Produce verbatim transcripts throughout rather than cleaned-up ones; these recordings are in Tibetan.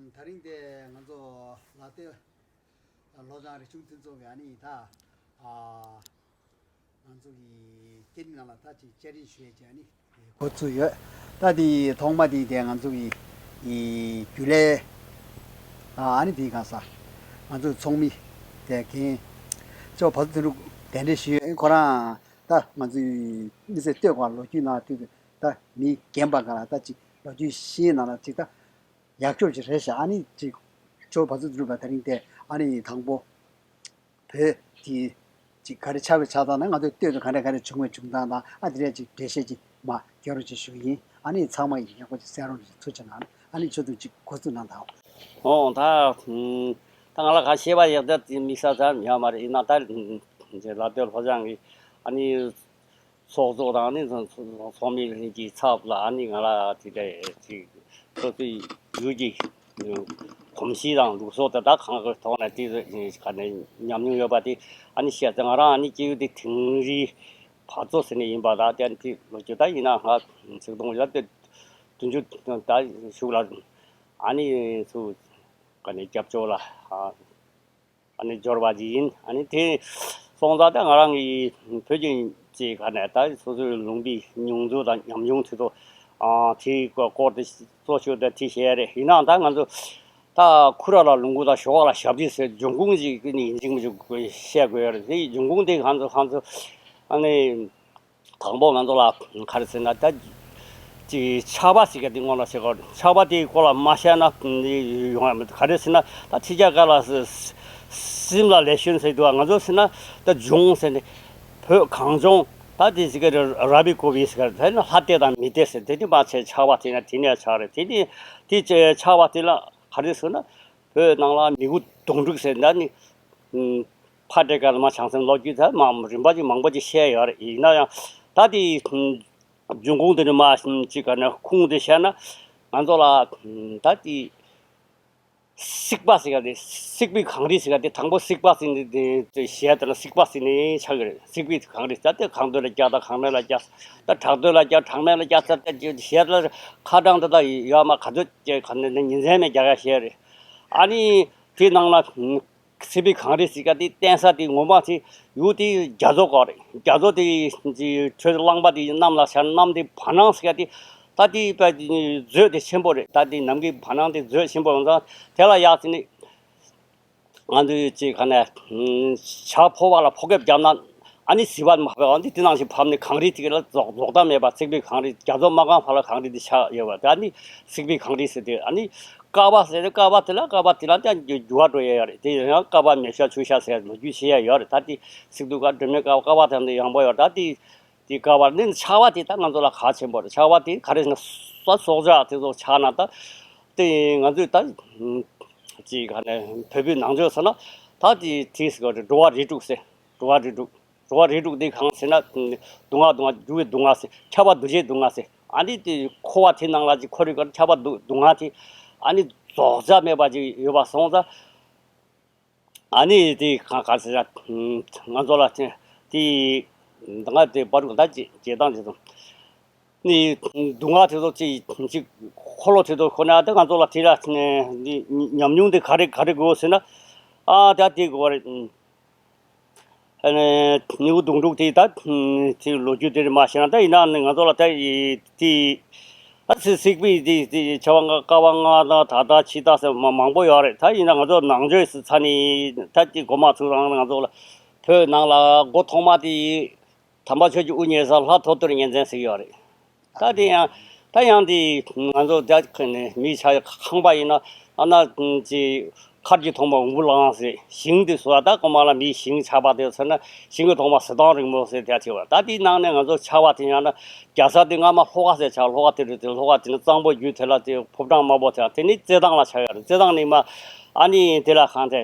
ད་རིང་དེ་ང་ཚོ་ལ་སྟོད་ལྷོ་བྱང་རིག་གཞུང་མཐུན་ཚོགས་ཀྱི་ཨ་ནི་ད་ཨ་ང་ཚོ་གི་སྐད་འཕྲིན་ནང་ལ་ད་ཅིག་བཅར་འདྲི་ཞུ་ཡས་ཀྱི་ཨ་ནི་འགོ་ཚུགས་ཡོད། ད་དེ་ཐོག་མ་དེ་དེ་ང་ཚོ་གི་ཨི་རྒྱུན་ལས་ཨ་ཨ་ནི་དེ་ག་ས་ང་ཚོ་ཚོགས་མི་དེ་རྒན་ཇོ་བ་ཚོ་དོན་གྲུབ་གདན་འདྲེན་ཞུས་ཡོད། ཁོ་རང་ད་ང་ཚོའི་དམིགས་བསལ་སྟོད་ཀྱི་ལོ་རྒྱུས་ནང་དུ་ད་མི་རྒན་པ་ག་ལ་ད་ཅིག་ལོ་རྒྱུས་ཤེས་ནང་ལ་ཅིག་ད་ཡག་ཤོས་ཅིག་རེད་ཤག་ཨ་ནི་ཅིག་ཇོ་བ་ཚོ་དོན་གྲུབ་ལ་ད་རིང་དེ་ཨ་ནི་དང་པོ་བོད་ཀྱི་ཅིག་ག་རེ་ཆགས་པའི་ཆགས་སྟངས་ན་ང་ཚོའི་སྟོད་དུ་ག་འདྲ་ག་རེ་བྱུང་བའི་བྱུང་སྟངས་དང་ཨ་དེ་འདྲས་ཅིག་འགྲེལ་བཤད་ཅིག་མ་སྐྱོན་རོགས་ཅིག་ཞུ་གི་ཡིན། ཨ་ནི་ཚང་མ་ཡིན་ཡག་པོ་ཅིག་གསན་རོགས་ཅིག་ཐུགས་རྗེ་གནང་། ཨ་ནི་ཁྱོད་ཚོ་ཅིག་འགོ་བཙུགས་གནང་དང་། ཨོ་ད་ད་ང་ལ་ག་ཤེས་པ་ཡག་ད་དེ་དམིགས་བསལ་ཙམ་ཡོད་མ་རེད། ཡིན་ན་ད་ལ་སྟོད་ལྷོ་བྱང་གི་ཨ་ནི་ཚོགས་གཙོ་དང་ནི་ཚོགས་མི་གི་ཚབ་ལ་ཨ་ནི་ང་ལ་དེ་འདྲ་ཅིག་སོ་སོའི་ཡུལ་གྱི་གོམས་གཤིས་དང་ལུགས་སྲོལ་དེ་དག་གང་གི་ཐོག་ནས་དེ་ག་ནས་ཉམས་མྱོང་ཡོད་པ་དེ་ཨ་ནི་བཤད་ཚེ། ང་རང་ཨ་ནི་སྐྱེས་ཡུལ་དེ་དིང་རི་བ་མཚོ་ཟེར་ནས་ཡིན་པ་དང་། དེ་ལོ་རྒྱུས་ད་ཡིན་ན་ང་ཚིག་སྟོང་ཡོད་དེ་བདུན་ཅུ་ད་གཞུག་ལ་ཨ་ནི་ཚུ་ག་ནས་རྒྱབ་སྐྱོར་ལ་ཨ། ཨ་ནི་འབྱོར་བ་ཅིག་ཡིན། ཨ་ནི་དེ་སོང་ཙང་ད་ང་རང་གི་བོད་ཀྱི་ཅིག་ག་ནས་ད་སོ་སོའི་ལུང་པའི་མྱོང་ཚོར་དང་ཉམས་མྱོང་དེ་ཚོ་ཨ་དེའི་སྐོར་དེ་གཙོ་ཆེ་ད་དེ་བཤད་ཡ་རེད། ཡིན་ནའང་ད་ང་ཚོ་ད་ཁུ་ར་ལ་ལུང་ཁུག་དང་ཞོགས་ལ་ཞབས་ཕྱི་ཟེར་འབྱུང་ཁུངས་ཅིག་ནི་ཡིན་གཅིག་མིན་གཅིག་བཤད་དགོས་ཡ་རེད། དེ་འབྱུང་ཁུངས་དེ་ང་ཚོ་ང་ཚོ་ཨ་ནི། དང་པོ་ང་ཚོ་ལ་ག་རེ་ཟེར་ན་ད་ཅིག་ཆར་པ་ཟེར་ག་དེ་སྔོན་ལ་བཤད་གོ། ཆར་པ་དེའི་སྐོར་ལ་མ་བཤད་ན་ཡོང་ཡ་མེད། ག་རེ་ཟེར་ན་ད་ཕྱི་རྒྱལ་ཁག་ལ་སིམ་ལ་ལེགས་ཤོན་ཟེར་འདུག་ང་ཚོ་ཟེར་ན་ད་འབྱུང་ཟེར་ནས་བོད་གངས་ལྗོངས་ད་དེ་ཟེར་ག་ར་བི་ཀོ་བི་ཟེར་ག་རེ་ཟེར་ན་ལྷ་བལྟས་དང་མི་བལྟས་ཟེར། དེ་དེ་མ་ཆེ་ཆར་པ་དེ་ན་དེ་ནས་ཆགས་རེད། དེ་དེ་དེ་ཆར་པ་དེ་ལ་ག་རེ་ཟེར་ན། བོད་ནང་ལ་མི་དགུ་གདུང་དྲུག་ཟེར་ད་ནི། ཕ་བྲེ་ཀར་མ་བྱང་སེམས་ལོ་རྒྱུས་ད་མ་རིམ་པ་ཅིག་མང་པོ་ཅིག་བཤད་ཡོད་རེད། ཡིན་ན་ཡང་ད་དེ་འབྱུང་ཁུངས་དེ་ནི་མ་ཅིག་ག་ནས་ཁུངས་དེ་བཤད་ན་ང་ཚོ་ལ་ད་དེ་སིག་པ་ཟེར་ག་དེ་སིག་པའི་གངས་རི་ཟེར་ག་དེ་དང་པོ་སིག་པ་ཟེར་ནས་དེ་བཤད་དེ་ལ་སིག་པ་ཟེར་ནས་ཆགས་ཀྱི་རེད། སིག་པའི་གངས་རི་ད་དེ་གངས་སྟོད་ལ་རྒྱག་དང་གངས་སྨད་ལ་རྒྱག་ད་བྲག་སྟོད་ལ་རྒྱག་བྲག་སྨད་ལ་རྒྱག་ད་དེ་བཤད་ལ་ཁ་གྲངས་དེ་དག་ཡོད་མ་ག་ཚོད་ཀྱི་ག་ནས་ཉིན་མཚན་མེད་རྒྱག་ཡ་བཤད་རེད། ཨ་ནི་དེ་ནང་ལ་སིག་པའི་གངས་རི་ཟེར་ག་དེ་བསྟན་ས་དེ་ངོ་མ་དེ་ཡུལ་དེ་རྒྱ་མཚོ་སྐོར་རེད། རྒྱ་མཚོ་དེ་ཁྲོད་རླངས་པ་དེ་གནམ་ལ་ཤར། གནམ་དེ་བར་སྣང་ཟེར་ག་དེ་ད་དེ་པ་མཛོད་དེ་ཆེན་པོ་རེད། ད་དེ་ནམ་མཁའི་བར་སྣང་དེ་མཛོད་ཆེན་པོ་ཡོང་ཙང་དེ་ལ་ཡག་ཟེར་ནས་ང་ཚོའི་ཅིག་ག་ནས་བྱ་ཕོ་བ་ལ་ཕོ་ཁེབས་བརྒྱབ་ན་ཨ་ནི་ཟིལ་པ་མ་ཕབ་ཨ་ནི་དེ་ནང་བཞིན་ཕབ་ནས་གངས་རི་དེ་ལ་རྫོགས་རྫོགས་མདའ་མེད་པ་སིག་པའི་གངས་རི་རྒྱ་མཚོ་མ་གང་བར་ལ་གངས་རི་དེ་ཆགས་ཡོད་པ་དེ་ཨ་ནི་སིག་པའི་གངས་རི་ཟེར་དེ་ཨ་ནི། ཀ་བ་ཟེར་ཏེ་ཀ་བ་དེ་ལ་ཀ་བ་དེ་ལ་ཀྱང་འགྱུར་བ་འགྲོ་ཡ་ཡོད་རེད། དེ་ཡང་ཀ་བ་མེ་ཤ་ཆུ་ཤ་ཟེར་ལོ་རྒྱུས་བཤད་ཡ་ཡོད་རེད། ད་དེ་སྲིད་དུ་ཀ་སྒྲོལ་མའི་ཀ་བ་ཀ་བ་དེ་འདི་ཡང་པོ་ཡོད་རེད། ད་དེ་དེ་ཀ་བ་ནི་ཆར་བ་དེ་ད་ང་ཚོ་ལ་གལ་ཆེན་པོ་རེད། ཆར་བ་དེ་ག་རེ་ཟེར་ན་ས་སྲོག་ཆགས་དེ་ཚོ་ཆགས་ན་ད་དེ་ང་ཚོས་ད་ཅིག་ག་ནས་བོད་པའི་ནང་ཆོས་ཟེར་ན་ད་དེ་དེ་ཟེར་བ་རེད། འགྲོ་བ་རིགས་དྲུག་ཟེར། འགྲོ་བ་རིགས་དྲུག་འགྲོ་བ་རིགས་དྲུག་འདི་གང་ཟེར་ན། སྡུག་བསྔལ་སྡུག་བསྔལ་འགྱུར་བའི་སྡུག་བསྔལ་ཟེར། ཁྱབ་པ་འདུ་བྱེད་སྡུག་བསྔལ་ཟེར། ཨ་ནི་དེ་འཁོར་བ་དེ་ནང་ལ་ཅིག་འཁོར་བའི་སྐབས་ཁྱབ་པ་འདུ་སྡུག་བསྔལ་དེ་ཨ་ནི་རྫོགས་བྱ་མེད་པ་ཅིག་ཡོད་པ་སོང་ཙང་། ཨ་ནི་དེ་གང་ག་ཟེར་ན། ང་ཚོ་ལ་དེ་ང་དེ་བར་དུ་ད་ཅི་བྱེད་སྟངས་ཅི་དང་། ནི་སྡུག་བསྔལ་དེ་ཚོ་ཅིག་ཅིག་འཁོར་ལོ་དེ་ཚོ་ཁོ་ན་ད་ང་ཚོ་ལ་དེ་ལ་ནི་ཉམས་མྱོང་དེ་ག་རེ་ག་རེ་དགོས་ཟེར་ན། ཨ་ད་དེ་དགོས་རེད། ཨ་ནི་ནེའུ་གདུང་དྲུག་དེ་ད་དེ་ལོ་རྒྱུས་དེ་མ་ཤེས་ན་ད་ཡིན་ན་ནི་ང་ཚོ་ལ་ད་དེ་ཨ་ཚེ་སྲིད་པའི་དེ་དེ་ཆ་བ་ལྔ་ཀ་བ་ལྔ་དང་ད་ལྟ་འཆི་བདག་ཟེར་མ་མང་པོ་ཡོད་རེད། ད་ཡིན་ན་ང་ཚོ་ནང་ཆོས་སུ་ཚ་ནི་ད་དེ་གོ་མ་ཚུགས་རང་ང་ཚོ་ལ་བོད་ནང་ལ་འགོ་ཐོག་མ་དེ་དམ་པ་ཆོས་ཀྱི་དབུ་བརྙེས་ས་ལྷ་ཐོ་ཐོར་གཉན་བཙན་ཟེར་གྱི་ཡོད་རེད། ད་དེ་ཡང་ད་ཡང་དེ་ང་ཚོ་རྒྱ་ཁ་ནས་མི་ཆ་ཁང་པ་ཡིན་ན་ཨ་ན་ཅི་མཁར་གྱི་མཐོངས་པ་འུམ་བུ་ལངས་ཟེར། ཞིང་དེ་བཟོ་བ་ད་གོ་མ་ལ་མིའི་ཞིང་ཆགས་པ་དེ་ཚོ་ན་ཞིང་གི་མཐོངས་པ་ཟི་ཐང་རིང་མོ་ཟེར་དེ་ཆེ་བ། ད་དེའི་ནང་ནས་ང་ཚོ་ཆགས་པ་དེ་ཡང་ན་རྒྱ་ས་དེ་སྔ་མ་ལྷོ་ཁ་ཟེར་ཆགས། ལྷོ་ཁ་དེ་རུ་དེ་ལྷོ་ཁ་དེ་ནི་གཙང་པོ་རྒྱུད་དེ་ལ་དེ་ཕོ་བྲང་དམར་པོ་དེ་དེ་ནི་རྩེད་ཐང་ལ་ཆགས་ཡོད་རེད། རྩེད་ཐང་ནི་མ་ཨ་ནི་དེ་ལ་གང་ཚེ་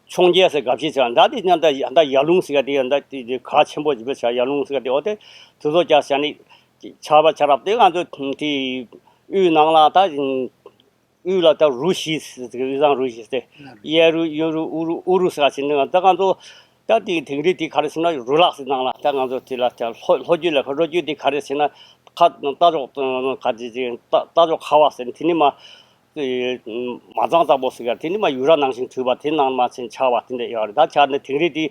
མཆོང་རྒྱལ་ཟེར་གབ་ཞིག་ཆགས། ད་དེ་ཡང་ད་ཡ་ལུང་ཟེར་ག་དེ་ཡང་ད་དེ་ག་ཆེན་པོ་ཅིག་བྱས་ཆགས། ཡ་ལུང་ཟེར་ག་དེ་འོ་དེ་དེ་ཚོ་རྒྱ་ས་ནི། ཆར་པ་ཆར་རབས་དེ་ང་ཚོ་དེ་དབུས་ནང་ལ་ད་དབུས་ལ་ད་རུ་བཞི་ཟེར། དབུས་གཙང་རུ་བཞི་ཟེར། གཡས་རུ་གཡོན་རུ་དབུ་རུ་དབུ་རུ་ཟེར་བ་ཞིག་འདུག་ད་ང་ཚོ་ད་དེ་དིང་རི་དེ་ག་རེ་ཟེར་ན་རུ་ལག་ཟེར། ནང་ལ་ད་ང་ཚོ་དེ་ལ་ད་ལྷོ་ལྷོ་རྒྱུད་ལ་ལྷོ་རྒྱུད་དེ་ག་རེ་ཟེར་ན་ཁ་རྟ་མཆོག་ག་དེ་ཅིག་རྟ་རྟ་མཆོག་ཁ་བ་ཟེར། དེ་ནི་མ། དེ་མ་གཙང་ཙག་པོ་ཟེར་ག་དེ་ནི་མ་ཡུ་ར་ནང་བཞིན་བྲུས་པ་དེ་ནང་མ་ཚན་ཆགས་པ་དེ་འདྲ་ཡོད་རེད། ད་ཆགས་ནས་དིང་རི་དེ་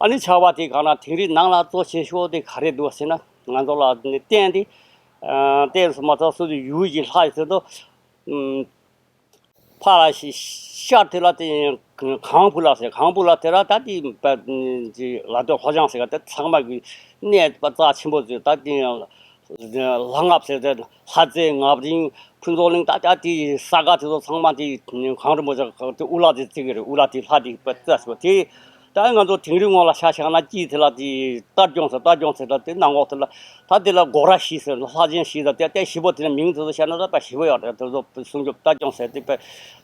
ཨ་ནི་ཆགས་པ་དེ་གང་ན་དིང་རི་ནང་ལ་གཙོ་ཆེ་ཤོས་དེ་ག་རེ་འདུག་ཟེར་ན། ང་ཚོ་ལ་ནི་རྟེན་དེ་རྟེན་སུ་མ་ཚང་སུ་དེ་ཡུལ་གྱི་ལྷ་ཡི་ཟེར་དུ། ཕ་ལ་ཤི་ཤར་དེ་ལ་དེ་གང་བུ་ལ་ཟེར། གང་བུ་ལ་དེ་ལ་ད་དེ་པ་ཅི་ལ་དོ་ལྷོ་བྱང་ཟེར་ག་དེ་ཚང་མ་གི་གནས་པ་རྩ་ཆེན་པོ་ཟེར། ད་དེ་ལྷ་ལྔ་ཟེར་དེ་ལྷ་རྩེ་ངག་རིང་ཕུན་ཚོགས་གླིང་ད་ད་དེ་ས་ག་དེ་ཚོ་ཚང་མ་དེ་གངས་རིན་པོ་ཆེ་དེ་དབུ་ལ་དེ་བརྩི་གི་རེད། དབུ་ལ་དེ་ལྷ་དེ་པ་རྩ་ཆེན་པོ་དེ། ད་ང་ཚོ་དིང་རི་ངོ་ལ་ཤ་ཤ་ན་དཀྱིལ་དེ་ལ་དེ་རྟ་རྒྱུང་ཟེར། རྟ་རྒྱུང་ཟེར་ད་དེ་ནང་འོག་དེ་ལ་ད་དེ་ལ་སྒོ་ར་བཞི་ཟེར། ལྷ་ཆེན་བཞི་ད་དེ་དེ་བཞི་པོ་དེ་ལ་མིང་དེ་ཚོ་བཤད་ན་ད་པ་བཞི་པོ་ཡོད་རེད། དེ་ཚོ་སྲུང་སྐྱོབ་རྟ་རྒྱུང་ཟེར་དེ་པ་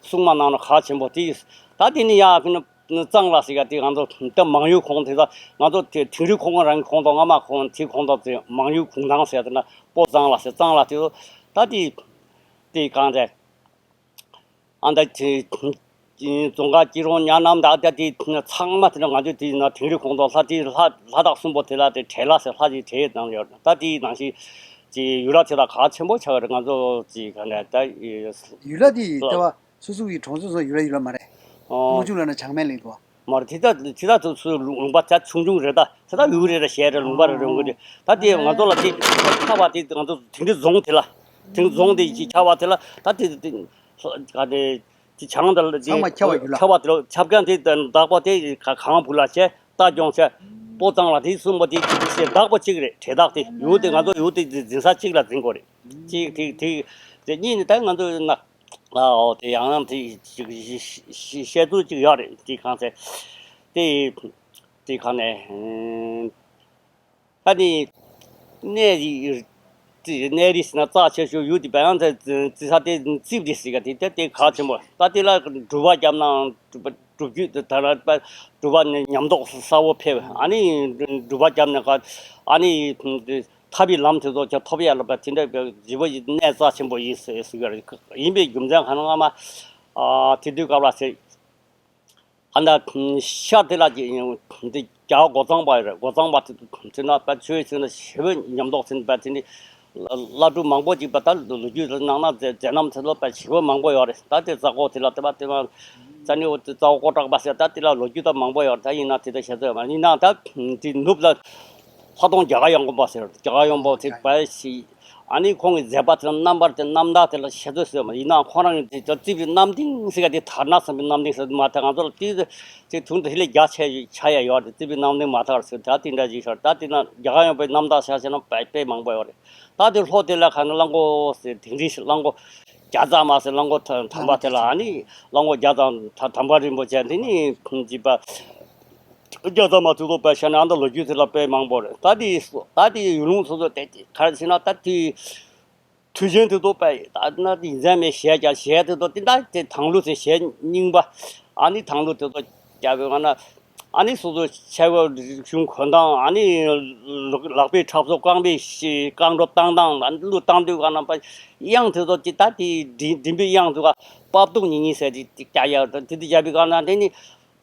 སྲུང་མ་ནང་ན་གལ་ཆེན་པོ་དེ། ད་དེ་ནི་ཡ་ཕི་ན་གཙང་ལ་ཟེར་ག་དེ་ང་ཚོ་ད་མང་ཡུལ་ཁོངས་དེ་ད་ང་ཚོ་དེ་དིང་རི་ཁོངས་རང་གི་ཁོངས་དང་སྔ་མ་ཁོངས་དེ་ཁོངས་དང་དེ་མང་ཡུལ་གུང་ཐང་ཟེར་དེ་ན་སྤོ་གཙང་ལ་ཟེར། གཙང་ལ་དེ་ཚོ་ད་དེ་དེ་གང་རེད། ཨ་ད་དེ་རྫོང་དཀར་སྐྱིད་རོང་གཉའ་ནམ་ད་ད་དེ་ཚང་མ་དེ་ན་ང་ཚོ་དེ་ན་དིང་རི་ཁོངས་དང་ལྷ་དེ་ལྷ་ལྷ་དག་གསུམ་པོ་དེ་ལ་དེ་བྲེ་ལ་ཟེར། ལྷ་དེ་བྲེ་དང་ཡོད། ད་དེ་ནང་བཞིན་དེ་ཡུལ་ལ་དེ་དག་གལ་ཆེན་པོ་ཆགས་ཡོད་རེད། ང་ཚོ་དེ་ག་ནས་ད་ཡུལ་ལ་དེ་ལྟ་བ་སོ་སོ་གི་གྲོང་ཚོ་སོ་ཡུལ་ལ་ཡུལ་ལ་མ་རེད། ཨོ། སྨོན་ཆུ་ལ་ན་བྱང་མེད་ལེགས་འདུག་མ་རེད། དེ་དག་དེ་དག་ཚོ་ཚོའི་ལུང་པ་ཆ་ཆུང་ཆུང་རེད། ད་དེ་དག་ཡུལ་རེ་རེ་བྱས་རེད། ལུང་པ་རེ་རེ་འོང་གི་རེད། ད་དེ་ང་ཚོ་ལ་དེ་ཁྱབ་པ་དེ་ང་ཚོ་དིང་རི་རྫོང་དེ་ལ་དིང་རི་རྫོང་དེ་ཅིག་ཁྱབ་པ་དེ་ལ་ད་དེ་དེ་ག་དེ་དེ་བྱང་དེ་ལ་དེ་ཚང་མ་ཁྱབ་པ་ཡུལ་ལ། ཁྱབ་པ་དེ་ལ་ཁྱབ་མཁན་དེ་བདག་པོ་དེ་ག་གང་བུ་ལ་བྱས། རྟ་རྒྱུང་བྱས། སྤོ་གཙང་ལ་དེ་གསུམ་པོ་དེ་ཞེས་བདག་པོ་གཅིག་རེད། གྲས་བདག་དེ་ཡུལ་དེ་ང་ཚོ་ཡུལ་དེ་འཛིན་ས་གཅིག་ལ་འཛིན་དགོས་རེད། གཅིག་དེ་དེ་དེ་གཉིས་ནི་ད་ང་ཚོ་ན། ཨོ་དེ་ཡང་ཡང་དེ་ཞིག་བཤད་ཚུལ་ཅིག་ཡོད་རེད། དེ་གང་ཟེར། དེ་དེ་གང་ནས་ད་ནི་གནས་རི་གནས་རི་ཟེར་ན་རྩ་ཆེ་ཤོས་ཡུལ་དེ་བལ་ཡང་ཚ་རྩི་ས་དེ་རྩིབ་རི་ཟེར་ག་དེ་དེ་དེ་གལ་ཆེན་པོ། ད་དེ་ལ་སྒྲུབ་པ་བརྒྱབ་ན་སྒྲུབ་རྒྱུད་དེ་ད་ལ་སྒྲུབ་པ་ནི་ཉམས་རྟོགས་གསལ་བོ་ཕེབས། ཨ་ནི་སྒྲུབ་པ་བརྒྱབ་ནས་ག་ཨ་ནི། ཐར་པའི་ལམ་དེ་ཚོ་ཀྱང་ཐོབ་ཡ་ལ་བ་དེ་འདྲ་བའི་བརྗིད་པོ་ཡི་གནས་རྩ་ཆེན་པོ་ཡིན་ཟེར་ཟེར་གྱི་རེད། ཡིན་པའི་རྒྱུ་མཚན་གང་ན་སྔ་མ་ཨ་དེ་དུས་སྐབས་ལ་ཟེར། ཨ་ད་ཤར་དེ་ལ་ཅིག་ཡིན་འདི་རྒྱ་བོ་སྒོ་གཙང་པ་རེད། སྒོ་གཙང་པ་དེ་ཚོ་ན་བ་ཆོས་ཟེར་ན་ཞེ་པོ་ཉམས་རྟོགས་ཟེར་ན་བ་དེ་ནི་བླ་སྤྲུལ་མང་པོ་ཅིག་བ་ད་ལོ་རྒྱུས་ལ་ནང་ན་མཛད་མཛད་རྣམ་དེ་ལོ་བ་ཞེ་པོ་མང་པོ་ཡོད་རེད། ད་དེ་རྩ་ཁོག་དེ་ལ་དེ་བ་དེ་བ་རྩ་ནི་འོ་དེ་རྩ་བ་ཀོ་བྲག་པ་ཟེར། ད་དེ་ལ་ལོ་རྒྱུས་ད་མང་པོ་ཡོད་རེད། ད་ཡིན་ན་དེ་ད་བཤད་ཚོད་ཡོད་མ་ཡིན་ན་ད་དེ་ནུབ་ལ། ལྷ་སྟོང་རྒྱ་གར་ཡོང་གོམ་པ་ཟེར། རྒྱ་གར་ཡོང་པོ་དེ་བས་ཤི། ཨ་ནི་ཁོང་གི་མཛད་པ་དེ་རྣམ་པར་དེ་རྣམ་དག་དེ་ལ་བཤད་ཚོད་ཟེར་མ་ཡིན་ན་ཁོ་རང་གི་དེ་རྩིབ་རི་གནམ་ལྡིང་ཟེར་ག་དེ་དར་ནག་ཟེར་བའི་གནམ་ལྡིང་ཟེར་མ་ཐལ། ང་ཚོ་ལ་དེ་དེ་དུང་དེ་ལས་རྒྱ་ཆེ་ཆ་ཡ་ཡོད་རེད། རྩིབ་རི་གནམ་ལྡིང་མ་ཐལ་ཟེར། ད་དེ་འདྲ་ཞིག་ཤར་ད་དེ་ན་རྒྱ་གར་ཡོང་པའི་རྣམ་དག་ཤར་ཟེར་ན་དཔེ་དཔེ་མང་པོ་ཡོད་རེད། ད་དེ་ལྷོ་དེ་ལ་ཁ་ན་གླང་མགོ་ཟེར་དིང་རི་ཟེར་གླང་མགོ་རྒྱ་ཚ་མ་ཟེར་གླང་མགོ་དམ་པ་དེ་ལ་ཨ་ནི་གླང་མགོ་རྒྱ་ཚ་དམ་པ་རིན་པོ་ཆེ་འདི་ནི་ཅི་པ། རྒྱ་ཚ་མ་ཚུགས་ཐོག་པའི་ཤ་ནང་དུ་ལོ་རྒྱུས་དེ་ལ་དཔེ་མང་པོ་རེད། ད་དེ་ད་དེ་ཡུལ་ལུང་སོ་སོ་དེ་ག་རེ་ཟེར་ན་ད་དེ་དུས་ཆེན་དེ་ཚོ་དཔེ་ད་ན་དེ་ཡིན་ཚད་མེད་གཞས་ཀྱང་གཞས་དེ་ཚོ་དེ་ད་དེ་དང་ལུ་ཚེ་གཞས་རྙིང་པ་ཨ་ནི་དང་ལུ་དེ་ཚོ་རྒྱབ་པའི་ང་ན་ཨ་ནི་སོ་སོ་ཆས་གོས་རིག་གཞུང་གོན་སྟངས་ཨ་ནི་ལག་པའི་འཁྲབ་གསོ་རྐང་པའི་རྐང་བྲོ་བཏང་སྟངས་ཨ་ནི་གླུ་བཏང་དུས་ག་ན་པ་དབྱངས་དེ་ཚོ་དེ་ད་དེ་མགྲིན་མགྲིན་པའི་དབྱངས་དེ་ག་པབ་ཏུང་ཉི་ཉི་ཟེར་དེ་རྒྱག་ཡག་དེ་དེ་རྒྱབ་པའི་ག་ན་དེ་ནི།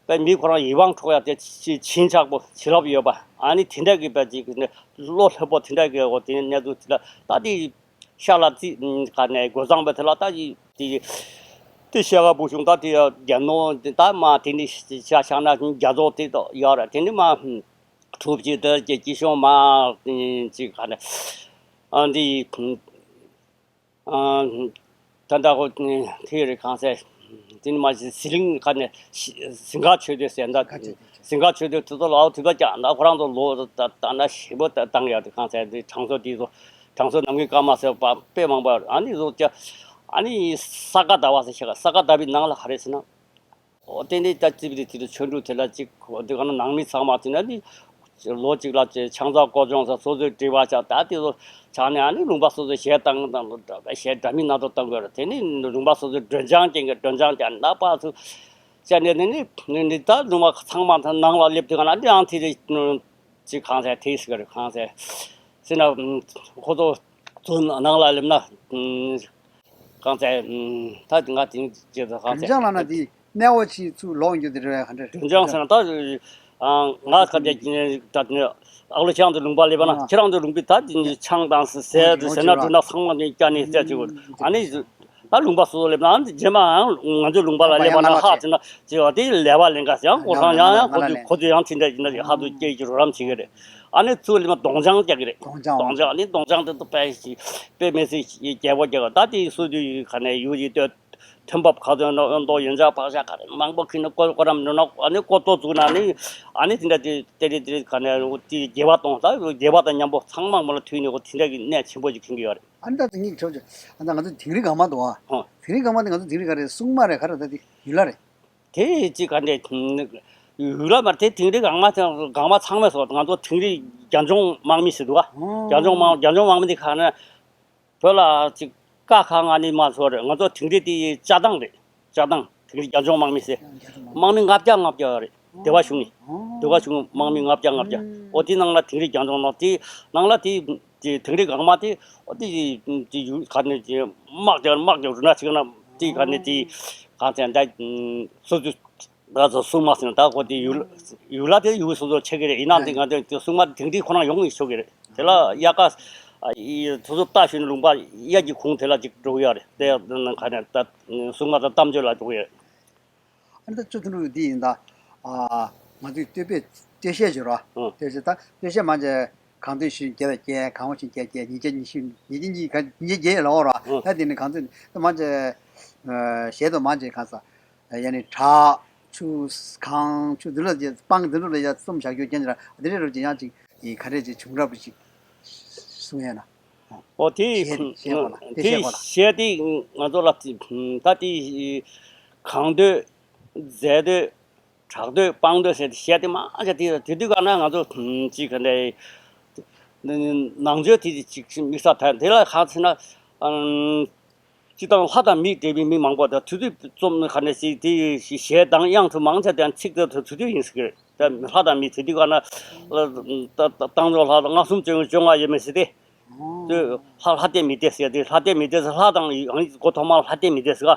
པའི་མི་ཁོ་རང་ཡིད་དབང་འཕྲོག་ཡ་དེ་ཅི་བྱིན་ཆགས་པོ་བྱིན་རླབས་ཡོད་པ་ཨ་ནི་དེ་འདྲ་གི་པའི་ཅིག་གི་ནི་བློ་ལྷོད་པོ་དེ་འདྲ་གི་འོ་དེ་གནས་ཚུལ་དེ་ལ་ད་དེ་ཤ་ལ་རྩི་ག་ནས་སྒོ་བཟང་པོ་དེ་ལ་ད་ཅི་དེ་དེ་ཤ་ག་བུ་ཆུང་ད་དེ་རྒྱ་ནོ་དེ་ད་མ་དེ་ནི་ཤ་ཤ་ན་རྒྱ་མཚོ་དེ་ད་ཡོད་ར་དེ་ནི་མ་གྲུབ་ཅིག་དེ་ཀྱི་ཀྱི་ཤོང་མ་ཅིག་ག་ནས་ཨ་འདི། ད་ལྟ་ཁོ་ཐེ་རེ་གང་ཟེར། དེ་ནི་མ་གཞི་ཟི་ལིང་ཁ་ནས་ཟིང་ག་ཆོས་སྡེ་ཟེར་འདྲ། ཟིང་ག་ཆོས་སྡེ་དེ་ཚོ་ལ་དུས་པ་ཀྱང་ད་ཁོ་རང་ཚོ་ལོ་ད་ད་ན་ཞེ་པོ་ད་བཏང་ཡག་དེ་གང་ཟེར་དེ་གྲངས་སོ་དེ་ཚོ་གྲངས་སོ་ནམ་མཁའི་སྐར་མ་ཟེར་བ་དཔེ་མང་པོ་ཨ་ནི་ཚོ་ཀྱ་ཨ་ནི་ས་ག་ཟླ་བ་ཟེར་ཤག་ས་ག་ཟླ་བའི་ནང་ལ་ག་རེ་ཟེར་ན། འོ་དེ་ནས་ད་རྩིབ་རི་དེ་རུ་ཆོས་འབྲུག་དེ་ལ་གཅིག་འོ་དེ་ག་ན་ནང་མི་ཚང་མ་དེ་ན་ནི་ལོ་གཅིག་ལ་ཆང་ས་ཀོ་ཆོང་ས་སོ་སོའི་དྲི་བ་ཆགས་ད་དེ་ཚོ་ཆགས་ནས་ཨ་ནི་ལུང་པ་སོ་སོའི་གཞས་བཏང་དང་གཞས་འདྲ་མིན་སྣ་ཚོགས་བཏང་དགོས་རེད། དེ་ནི་ལུང་པ་སོ་སོའི་སྒྲོན་ཆང་ཅན་གྱི་སྒྲོན་ཆང་ཅན་ན་པ་ཚུ་བྱས་ནས་ནི་ནི་ནི་ད་ལུང་པ་ཚང་མ་ནང་ལ་སླེབས་དུས་ག་ན་འདི་ཨང་དེ་རེ་ཅིག་གང་ཟེར་དེ་ཟེར་གི་རེད། གང་ཟེར་ཟེར་ན་ཁོ་ཚོ་ཚོ་ནང་ལ་སླེབས་ན། གང་ཚེ། ད་ང་དེང་རྗེས་སུ་གང་ཚེ། སྒྲོན་ལྗང་ལ་ན་དེ་གནས་འོག་ཆེན་ཚུར་ལོག་འགྱོ་དེ་རེད་ག་འདྲ། སྒྲོན་ལྗང་ཟེར་ན་ད་ང་ག་དེ་ད་ཨ་ལོ་ཆང་དུ་ལུང་པ་ལེབ་ན་ཁྱེད་རང་ཚོ་ལུང་པའི་ད་དེ་ཆང་དང་ཟེར་དུ་ཟེར་ན་འགྲོ་ན་ཚང་མ་ནས་སྐྱ་ནས་རྩད་ཅིག་ཨ་ནི་ ད་ལུང་པ་སོ་སོ་སླེབས་ན་རྗེས་མ་ཡང་ང་ཚོའི་ལུང་པ་ལ་སླེབས་པ་ན་ཧ་ཅང་ཅིག་བ་དེ་ལས་པ་ལེན་ག་ཟེར་ཡང་ཁོ་རང་ཡང་ཡང་ཁོ་ཚོས་ཁོ་ཚོས་ཡང་དེ་འདྲ་ཡིན་ན་ཅིག་ཧ་ཏུ་སྐྱེ་ཅིག་རོགས་རམ་བྱེད་ཀྱི་རེད། ཨ་ནི་ཚུར་སླེབས་ན་སྡོང་རྐྱང་རྒྱག་གི་རེད། སྡོང་རྐྱང་སྡོང་རྐྱང་ཨ་ནི་སྡོང་རྐྱང་དེ་ཚོ་དཔེ་ཞིག་དཔེ་མི་སྲིད་རྒྱས་པོ་རྒྱག་ག་ད་དེ་སུ་དུས་ག་ནས་ཡུལ་ཡིད་གཏོད། ཐོན་འབབ་ག་ཚོད་ནོ་མདོག་ཡོན་ཆབ་ཕག་ཤ་ག་རེ་མང་པོ་ཁྱེར་ནས་ཀོ་ཀོ་རམ་ནོ་ནོ་ཨ་ནི་ཀོ་ཏོ་བཙུགས་ན་ནི་ཨ་ནི་དེ་འདྲ་དེ་དེ་རེ་དེ་རེ་ག་ནས་དེ་རྒྱས་པ་གཏོང་ད་རྒྱས་པ་དང་མཉམ་པོ་ཚང་མ་མོ་ལ་མཐུད་ནས་ཀོ་དེ་འདྲ་གི་གནས་ཆེན་པོ་ཅིག་ཁེངས་ཀྱི་ཡོད་རེད། ཨ་ནི་ད་དེ་ངས་ཁྱོད་ཀྱི་ཨ་ད་ང་ཚོ་དིང་རི་གང་མ་འདུག་ཨ། ཧོ། དིང་རི་གང་མ་དེ་ང་ཚོ་དིང་རི་ག་རེ་སྲུང་མ་རེད་ག་རེ་ད་དེ་ཡུལ་ལ་རེད། དེ་ཅིག་ག་འདྲ་ཡུལ་ལ་མར་དེ་དིང་རི་གང་མ་གང་མ་ཚང་མས་སོ་ང་ཚོ་དིང་རི་རྒྱ་འཇོང་དམག་མི་ཟེར་འདུག་ཨ། རྒྱ་འཇོང་དམག་རྒྱ་འཇོང་དམག་མི་དེ་ག་ནས། བོད་ལ་ཅིག་ཀ་ཁ་ང་ནི་མ་ཚོར་རེད། ང་ཚོ་དིང་རི་དེ་ཡི་ལྕགས་ཐང་རེད། ལྕགས་ཐང་དིང་རི་རྒྱ་འཇོང་དམག་མི་ཟེར། དམག་མི་ལྔ་བརྒྱ་ལྔ་བརྒྱ་རེད། སྡེ་བ་གཞུང་ནི། སྡེ་བ་གཞུང་དམག་མི་ལྔ་བརྒྱ་ལྔ་བརྒྱ། ཨོ་དེ་ནང་ལ་དིང་རི་རྒྱ་འཇོང་ནང་དེ་ནང་ལ་དེ་དེ་དིང་རི་གང་མ་དེ་ཨོ་དེ་དེ་ཡུལ་ག་ནས་ཅིག་དམག་རྒྱག་དམག་རྒྱག་རུ་ན་ཅིག་ན་དེ་ག་ནས་དེ་གང་ཟེར་འདྲ་སོ་སོ། ང་ཚོ་སྲུང་མ་ཟེར་ན་ད་ཁོ་དེ་ཡུལ་ཡུལ་ལ་དེ་ཡུལ་སོ་སོ་ཆགས་ཀྱི་རེད། ཡིན་ནའང་དེ་ང་ཚོ་དེ་སྲུང་མ་དེ་དིང་རི་ཁོ་རང་ཡོང་གི་ཆོག་གི་རེད། དེ་ལ་དབྱར་ཁ་ཨ་ཡི་དུས་ཚོད་ལྟ་ཞུས་ནས་ལུང་པ་དབྱར་གྱི་གུང་དེ་ལ་ཅིག་འགྲོ་གི་ཡོད་རེད། དེ་ནང་ཁ་ནས་ད་སྲུང་མ་དང་གཏམ་བརྗོད་ལ་འགྲོ་གི་ཡོད་རེད། ཨ་ནི་ད་ཅོ་ཐུང་ལུགས་འདི་ཡིན་ད། ཨ་ང་ཚོས་སྟོད་དཔེ་སྟོད་གཞས་བརྗོད་རོགས། ཨང་། སྟོད་གཞས་ད་སྟོད་གཞས་མང་ཆེ་གང་འདོད་ཞིག་རྒྱལ་བའི་རྒྱལ་གང་བ་ཞིག་རྒྱལ་རྒྱལ་ཉིས་བརྒྱ་ཉི་ཤུ་ཉིས་བརྒྱ་ཉི་ཉིས་བརྒྱ་རྒྱལ་ལ་འོ་རོགས། ཨང་། ད་དེ་ནི་གང་ཚོད་ད་མང་ཆེ་གཞས་དང་མང་ཆེ་གང་ས། ཡ་ནི་བྲག་ཆུ་གངས་ཆུ་འདི་ལ་རྗེས་སྤང་འདི་ལ་ཡ་གསུམ་བཞག་རྒྱུ་རྐྱེན་ར་འདི་རེ་རུ་རྗེས་ཡང་ཅིག་ཡི་ག་རེ་ཅིག་བྱུང་རབས་རུ་ཅིག་གསུང་ཡ་ན། ཨོ་དེ་གཞས་དེ་གཞས་པ་ལ་དེ་དེ་གཞས་པ་ལ། གཞས་དེ་ང་ཚོ་ལ་ད་དེ་གངས་སྟོད་རྫས་སྟོད་བྲག་སྟོད་སྤང་སྟོད་ཟེར་ཏེ་གཞས་དེ་མང་ཆེ་དེ་དེ་དུས་ག་ན་ང་ཚོ་ཅིག་ག་འདྲ་ནང་ཆོས་དེ་ཅིག་དམིགས་བསལ་ད་དེ་ལ་གང་ཟེར་ན། སྤྱིར་བཏང་ལྷ་དང་མིའི་འབྲེལ་བའི་མི་མང་པོ་དང་དུས་ཚོད་རྩོམ་ག་ནས་ཞིག་དེ་གཞས་དང་དབྱངས་ཚུལ་མང་ཆེ་དེ་ཚིག་དེ་དུས་ཚོད་ཡིན་ཟེར་གི་རེད། ལྷ་དང་མི་དེ་དུས་ག་ན་ལ་ད་ད་བཏང་འཇོག་ལྷ་དང་ལྔ་གསུམ་བཅོ་བརྒྱད་བཅོ་ལྔ་ཡོད་མེད་ཟེར་ཏེ། དུས་ལྷ་ལྷ་སྡེ་མི་སྡེ་ཟེར་ཏེ་ལྷ་སྡེ་མི་སྡེ་ཟེར་ལྷ་དང་ཡང་མགོ་ཐོག་མར་ལྷ་སྡེ་མི་སྡེ་ཟེར་ག་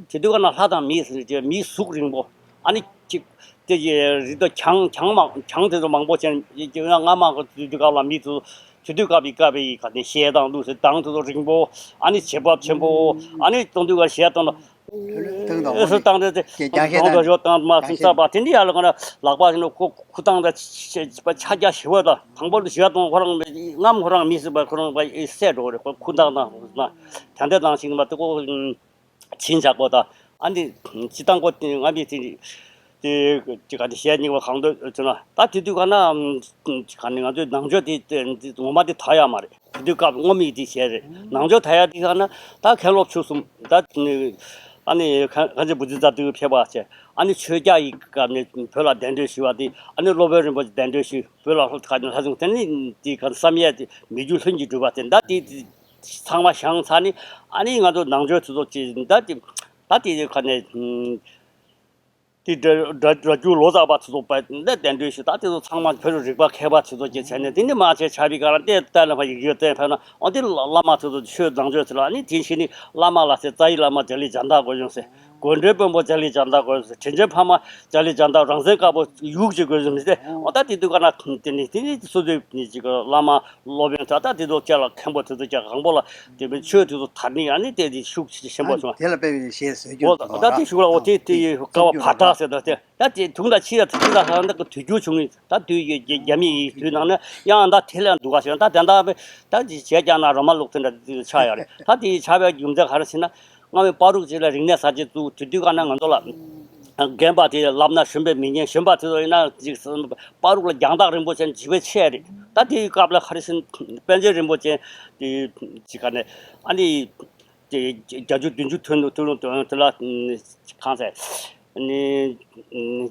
དེ་དུས་ག་ན་ལྷ་དང་མི་ཟེར་ཏེ་མིའི་གཟུགས་རིང་པོ། ཨ་ནི་གཅིག་དེ་ཡི་རི་དྭགས་གྱང་གྱང་མང་གྱང་དེ་ཚོ་མང་པོ་ཅན་ཡི་ང་མང་གི་དུས་དུས་སྐབས་ལ་མི་ཚོ་དུས་དུས་སྐབས་ཡི་སྐབས་ཡི་ག་ནས་གཞས་དང་གླུ་ཟེར་དང་དེ་ཚོ་རིང་པོ། ཨ་ནི་བྱེད་བབ་ཆེན་པོ། ཨ་ནི་གཏོང་དུས་ག་གཞས་དང་ལ་དང་དང་ཨེ་སུ་དང་དེ་དེ་རྒྱང་ཤེལ་གང་དང་དུ་ཞོ་དང་མ་རྒྱང་སུམ་ཤེལ་ཚ་བ་དེ་འདྲ་ཡ་ལ་ག་ན་ལག་པ་ཞིག་ནས་ཁོ་ཁུ་དང་དང་ཆ་རྒྱ་ཞི་བ་དང་དང་པོ་ལ་གཞས་དང་ཁོ་རང་ངམ་ཁོ་རང་མི་སྲིད་པ་ཁོ་རང་བ་ཨེ་སད་འགྲོ་རེད། ཁོ་ཁུ་དང་དང་ན་དང་དེ་དང་ཞིག་མ་དེ་ཁོ། བྱིན་ཆགས་པོ་དང་ཨ་ནི་སྤྱི་བཏང་ཀོ་ང་མི་དེ་དེ་ག་དེ་གཞས་རྙིང་པ་གང་འདོད་ཚུལ་ན་ད་དེ་དུས་ག་ན་ག་ནི་ང་ཚོའི་ནང་ཆོས་དེ་ངོ་མ་དེ་དར་ཡག་མ་རེད། དེ་དུས་སྐབས་སྔོན་མའི་དེ་གཞས་རེད། ནང་ཆོས་དར་ཡག་དེ་ག་ན་ད་མཁན་སློབ་ཆོས་གསུམ་ད་ཨ་ནི་ག་ཅི་བུ་ཙི་ཙ་དུས་ཕེབས་པ་བྱས་ཨ་ནི་ཆོས་རྒྱལ་ཡི་སྐབས་ནས་བོད་ལ་གདན་འདྲེན་ཞུས་པ་དེ་ཨ་ནི་སློབ་དཔོན་རིན་པོ་ཆེ་གདན་འདྲེན་ཞུས་བོད་ལ་ལྷོ་ཁ་ནས་ལྷ་སྲུང་དེ་ནི་དེ་ག་བསམ་ཡས་དེ་མི་རྒྱུད་ལྷུན་གྱིས་གྲུབ་པ་དེ་ད་དེ། ཚང་མ་བཞེངས་ཚར་ནི་ཨ་ནི་ང་ཚོ་ནང་ཆོས་དེ་ཚོ་ཅི་ད་དེ་ད་དེ་ཁ་ནས་དེ་སྒྲ་སྒྲ་སྒྲ་སྒྱུར་ལོ་ཙཱ་བ་དེ་ཚོ་པ་འདི་གདན་འདྲེན་ཞུས། ད་དེ་ཚོ་ཚང་མ་བོད་རིག་པ་མཁས་པ་དེ་ཚོ་ཅི་བྱས་ནས་དེ་ནི་མ་བྱས་ཆ་བི་ག་ལ་བལྟས་བལྟས་ལ་ཕ་ཡིག་ཡོད་བལྟས་ཕ་ན་ཨོ་དེ་བླ་མ་དེ་ཚོ་ཆོས་བཟང་སྤྱོད་ཚེ་ལ་ཨ་ནི་དེ་ཕྱི་ནི་བླ་མ་ལ་ཟེར་རྩ་བའི་བླ་མ་རྒྱ་ལི་བྱ་བདག་དགོས་བྱུང་ཟེར། དགོན་སྡེ་དཔོན་པོ་རྒྱ་ལི་བྱ་བདག་དགོས་ཟེར། དྲིན་ཅན་ཕ་མ་རྒྱ་ལི་བྱ་བདག་རང་བཙན་དཀར་པོ་ཡུག་ཅིག་དགོས་ཟེར་མི་ཟེར། ཨོ་ད་དེ་དུས་ག་ན་དེ་ནི་དེ་ནི་སོ་སོའི་ནི་ཅིག་བླ་མ་སློབ་དཔོན་ད་ལྟ་དེ་ཚོ་ཅག་ལ་མཁན་པོ་དེ་ཚོ་ཅག་གང་པོ་ལ་དེ་བའི་ཆོས་དེ་ཚོ་དར་ནི་ཨ་ནི་དེ་དེ་ཤུགས་ཆེ་ཆེན་པོ་བྱུང་། དེ་ལ་དཔེ་བའི་ཞེས་ཟེར་རྒྱུ་འོ་ད་དེ་ཤུགས་ལ་འོ་དེ་དེ་ཀ་བ་ཕ་བྲག་ཟེར་ད་དེ་ད་དེ་དུང་ད་ཕྱི་ད་དེ་ད་ཧ་འདི་གི་དུས་འགྱུར་བྱུང་ངི་ད་དུས་ཀྱི་རྒྱ་མི་ཡི་དུས་ནང་ནས་ཡང་ད་དེ་ལས་འདུག་ག་ཞེས་ད་དེ་འདྲ་བའི་ད་དེ་བྱས་ཀྱང་ན་རོ་མ་ལུག་དེ་འདྲ་དེ་ཆགས་ཡོད་རེད། ད་དེ་ཆགས་པའི་རྒྱུ་མཚན་ག་རེ་ཟེར་ན། སྔ་མོའི་བར་དུ་ཅིག་ལ་རིག་གནས་གསར་བརྗེ་བཙུགས་དེ་དུས་ག་ན་ང་ཚོ་ལ་རྒན་པ་དེ་ལབ་ན་ཞོན་པའི་མི་ཉན། ཞོན་པ་དེ་ཚོ་ཡིན་ན་ཅིག་བར་དུ་ལ་རྒྱང་ཐག་རིང་པོ་ཅན་བྱིས་པའི་ཆས་རེད། ད་དེའི་སྐབས་ལ་ག་རེ་ཟེར་ན་པཎ་ཆེན་རིན་པོ་ཆེ་དེ་ཅིག་ག་ནས་ཨ་ནི་བརྒྱད་ཅུ་བདུན་ཅུ་ཐོན་ཐོན་ཐོན་དེ་ལ་གང་ཟེར་ནི་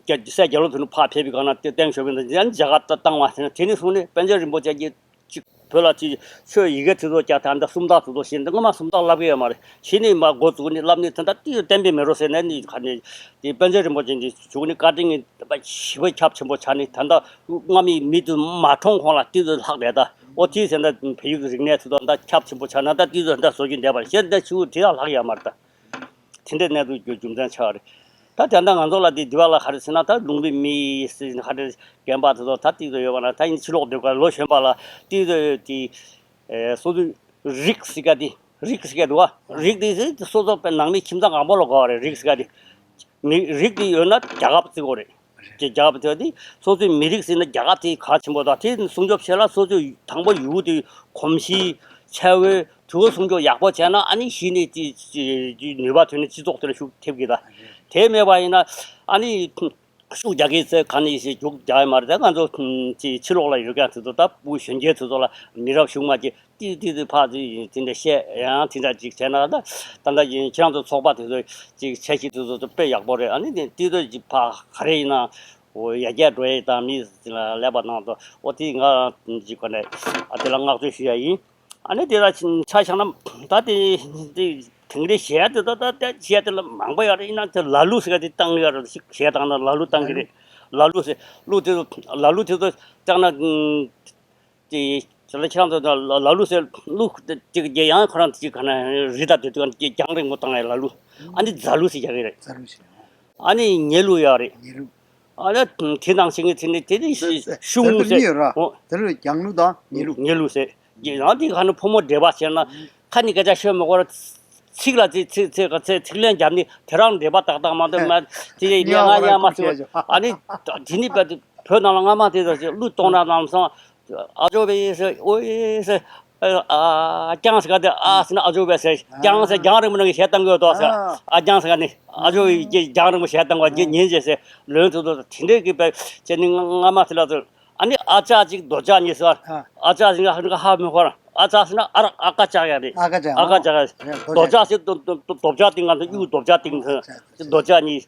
སྲས་རྒྱ་ལོ་དོན་ཕར་ཕེབས་པའི་སྒང་ན་དེ་སྟེང་ཞོགས་པའི་འདི་ཡང་རྒྱ་གར་ད་བཏང་བ་དེ་ནས་དེ་ནས་བཟུང་ནས་པཎ་ཆེན་རིན་པོ་ཆེ་གིས། གཅིག་བོད་ལ་ཅིག་ཆོས་ཡི་གེ་དེ་ཚོ་ཀྱང་ད་ལྟ་སུམ་རྟགས་དེ་ཚོ་ཤེས་འདི་སྔོན་མ་སུམ་རྟགས་ལབ་ཀྱི་ཡོད་མ་རེད། གཞི་ནས་མ་འགོ་བཙུགས་ནས་ལབ་ནས་ད་ལྟ་ཏི་ཡོད་བསྟན་པའི་མེ་རོ་ཟེར་ནས་ནི་ག་ནས་དེ་པཎ་ཆེན་རིན་པོ་ཆེ་འདི་བཞུགས་ནས་བཀའ་དྲིན་གྱི་ད་ཞི་བ་ཁྱབ་ཆེན་པོ་ཆགས་ནས་ད་ལྟ་སྔ་མའི་མི་དུ་མ་གྲོངས་གོང་ལ་ཏི་ཚོ་ལྷག་བསྡད་ད་ཨོ་ཏི་ཟེར་ད་བལ་ཡུལ་གྱི་རིག་གནས་དེ་ཚོ་ད་ཁྱབ་ཆེན་པོ་ཆགས་ན་ད་ཏི་ཚོ་ད་བཟོ་རྒྱུ་འདས་པ་རེད། གཞན་ད་ཆུ་དེ་ཡང་ལྷག་ཡོད་མ་རེད་ད། དེ་འདྲའི་གནས་ཚུལ་གྱི་རྒྱུ་མཚན་ཆགས་རེད། ད་དེ་འདྲ་ང་ཚོ་ལ་དེ་འདི་བ་ལ་ག་རེ་ཟེར་ན་ད་ལུང་པའི་མི་ཟེར་ན་ག་རེ་རྒན་པ་དེ་ཚོ་ད་ཏིག་ཏུ་ཡོད་པ་ན་ད་ཡིན་ཕྱི་ལོགས་སྡོད་ག་ལོ་གཞོན་པ་ལ་ཏིག་ཏུ་དེ་སོ་སོའི་རིགས་ཟེར་ག་དེ་ རིགས་ཟེར་གྱི་འདུག་བ། རིགས་དེ་སོ་སོ་པའི་ནང་མི་ཁྱིམ་ཚང་གང་པོ་ལ་གོ་བ་རེད། རིགས་ཟེར་གྱི་དེ། མི་རིགས་དེ་ཡོད་ན་རྒྱལ་ཁབ་བརྩི་དགོས་རེད། ཀྱི་རྒྱལ་ཁབ་དེ་དེ་སོ་སོའི་མི་རིགས་ཟེར་ན་རྒྱལ་ཁབ་དེ་གལ་ཆེན་པོ་དང་། དེ་སྲུང་སྐྱོབ་བྱེད་ལ་སོ་སོའི་དང་པོ་ཡུལ་དེ་གོམས་གཤིས་འཚོ་བའི་དུས་སྲུང་སྐྱོབ་ཡག་པོ་བྱས་ན། ཨ་ནི་གཞི་ནས་དེ་ནུས་པ་ཐོན་ནས་སྤྱི་ཚོགས་དེ་ལ་ཤུགས་ཐེབས་ཀྱི། ད་དེ་མེད་པ་ཡིན་ན་ཨ་ནི་ཤུགས་རྒྱག་གི་ཚེ་ག་ནས་ཞིག་རྒྱུག་རྒྱག་ཡ་མ་རེད། ད་ང་ཚོ་ཕྱི་ཕྱི་ལོགས་ལ་ཡོད་མཁན་དེ་ཚོ། ད་བུ་གཞོན་སྐྱེས་དེ་ཚོ་ལ་མི་རབས་གཞུག་མ་གི་ཏི་ཏི་ཏི་ཕ་ཏི་དེ་འདྲ་བཤད་ཡང་དེ་འདྲ་ཅིག་བྱས་ན། ད་ད་ལྟ་ཡིན་ཁྱེད་རང་ཚོ་ཚོགས་པ་དེ་ཚོ་ཅིག་འཆར་གཞི་དེ་ཚོ་དཔེ་ཡག་པོ་རེད། ཨ་ནི་དེ་ཏི་ཏི་ཅིག་ཕ་ག་རེ་ཡིན་ན་འོ་ཡར་རྒྱས་འགྲོ་ཡས་དང་མི་ལ་ཀླད་པ་ནང་དུ་འོ་དེ་ང་ཅིག་གོ་ནས་ཨ་དེ་ལ་བསྔགས་བརྗོད་ཞུ་ཡ་ཡིན། ཨ་ནི་དེ་ལ་ཆ་བཞག་ན་ད་དེ་དེ་དེང་རེ་གཞས་དེ་ད་ད་ད་གཞས་དེ་ལ་མང་པོ་ཡོད་རེད། ཡིན་ན་དེ་ལ་ལུ་ཟེར་ག་དེ་བཏང་ཡོད་རེད། གཞས་བཏང་ན་ལ་ལུ་བཏང་གི་རེད། ལ་ལུ་ཟེར་གླུ་དེ་ཚོ་ལ་ལུ་དེ་ཚོ་བཏང་ན། དེ་དེ་ལ་ཁྱེད་རང་ཚོ་ལ་ལ་ལུ་ཟེར་གླུ་དེ་གཅིག་གི་ཡང་ཁོ་རང་གཅིག་ག་ན་རི་དྭགས་དེ་དུས་གང་རྒྱང་རིང་པོ་བཏང་ཡ་ལ་ལུ། ཨ་ནི་རྫ་ལུ་ཟེར་རྒྱག་གི་རེད། རྫ་ལུ་ཟེར། ཨ་ནི་ཉེ་ལུ་ཡོད་རེད། ཉེ་ལུ། ཨ་ནི་དེ་ནང་བཞིན་གྱི་དེ་ནི་དེ་ནི་ཤུང་ཟེར། ཨོ། དེ་ལུ་རྒྱང་ལུ་དང་ཉེ་ལུ། ཉེ་ལུ་ཟེར། རང་དེ་ག་ནི་ཕོ་མོ་འབྲེལ་བ་བྱས་ན་ཁ་ནི་སྐད་ཆ་ཤོད་མི་དགོས་ར། ཚིག་ལ་ཚིག་ཚིག་ཚིག་ཚིག་ཚིག་ལན་བརྒྱབ་ནི་དེ་རང་འབྲེལ་བ་ཏག་ཏག་མ་གཏོགས་མ་དེ་ཡ་ང་ཡ་མ་ཟེར། ཨ་ནི་དེ་ནི་བོད་ནང་ལ་སྔ་མ་དེ་ཚོ་གླུ་གཏོང་ན་ནམ་སང་ཨ་ཇོ་བེ་ཟེར། ཨོ་ཡེ་ཟེར། ཨ་ཀྱང་ཟེར་ག་དེ་ཨ་ཟེར་ན་ཨ་ཇོ་བེ་ཟེར། ཀྱང་ཟེར་རྒྱང་རིང་པོ་ནང་གི་གཞས་བཏང་གི་ཡོད་དོ་ཟེར། ཨ་ཀྱང་ཟེར་ག་ནི་ཨ་ཇོ་བེ་རྒྱང་རིང་པོ་གཞས་བཏང་བ་རྒྱུ་ཉིན་བྱེད་ཟེར། ལོན་ཚོ་ཚོ་དེ་འདྲའི་གི་བེ་ཅེ་ནི་སྔ་མ་དེ་ལ་ཚོ། ཨ་ནི་ཨ་ཅག་ཅིག་རྡོ་ཅག་གཉིས་ཟེར། ཨ་ཅག་ཟེར་ན་ཧ་ཧ་མི་ཧོར། ཨ་ཅག་ཟེར་ན་ཨ་ར་ཨ་ཀ་ཅག་ཡ་རེད། ཨ་ཀ་ཅག་ཨ་ཀ་ཅག་ཡ། རྡོ་ཅག་ཟེར་རྡོ་རྡོ་རྡོ་ཅག་སྟེང་ང་ཚོ་གཡུ་རྡོ་ཅག་སྟེང་ཚོ་རྡོ་ཅག་གཉིས།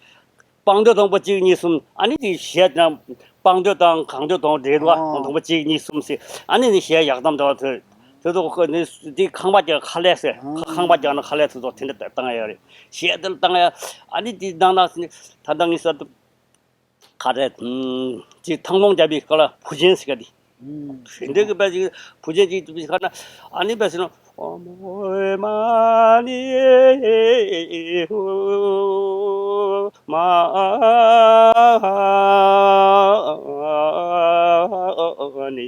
སྤང་མདོས་དང་པོ་གཅིག་གཉིས་གསུམ། ཨ་ནི་དེ་གཞས་དང་སྤང་མདོས་དང་གངས་མདོས་དང་འབྲེལ་བ་དང་པོ་གཅིག་གཉིས་གསུམ་ཟེར། ཨ་ནི་ནི་གཞས་ཡག་དམ་དང་དེ་དེ་ཚོ་ཁོ་ནི་དེ་ཁང་པ་རྒྱག་ཁ་ལས་ཟེར། ཁང་པ་རྒྱག་ན་ཁ་ལས་དེ་ཚོ་དེ་འདྲ་བཏང་ཡ་རེད། གཞས་དེ་ལ་བཏང་ཡ། ཨ་ནི་དེ་ནང་ན་ད་ལྟ་ངས་ཟེར་དུ། ག་རེ། ཅིག་ཐང་སྟོང་རྒྱབ་པའི་སྐོར་ལ་བུ་ཆེན་ཟེར་ག་དེ། ཧིན་དེ་གི་པ་ཅིག་བུ་ཆེན་ཅིག་ཏུ་པི་ཁ་ན་ཨ་ནི་པ་ཟེར་ན། ཨོ་མོ་མ་ནི་མ་ནི་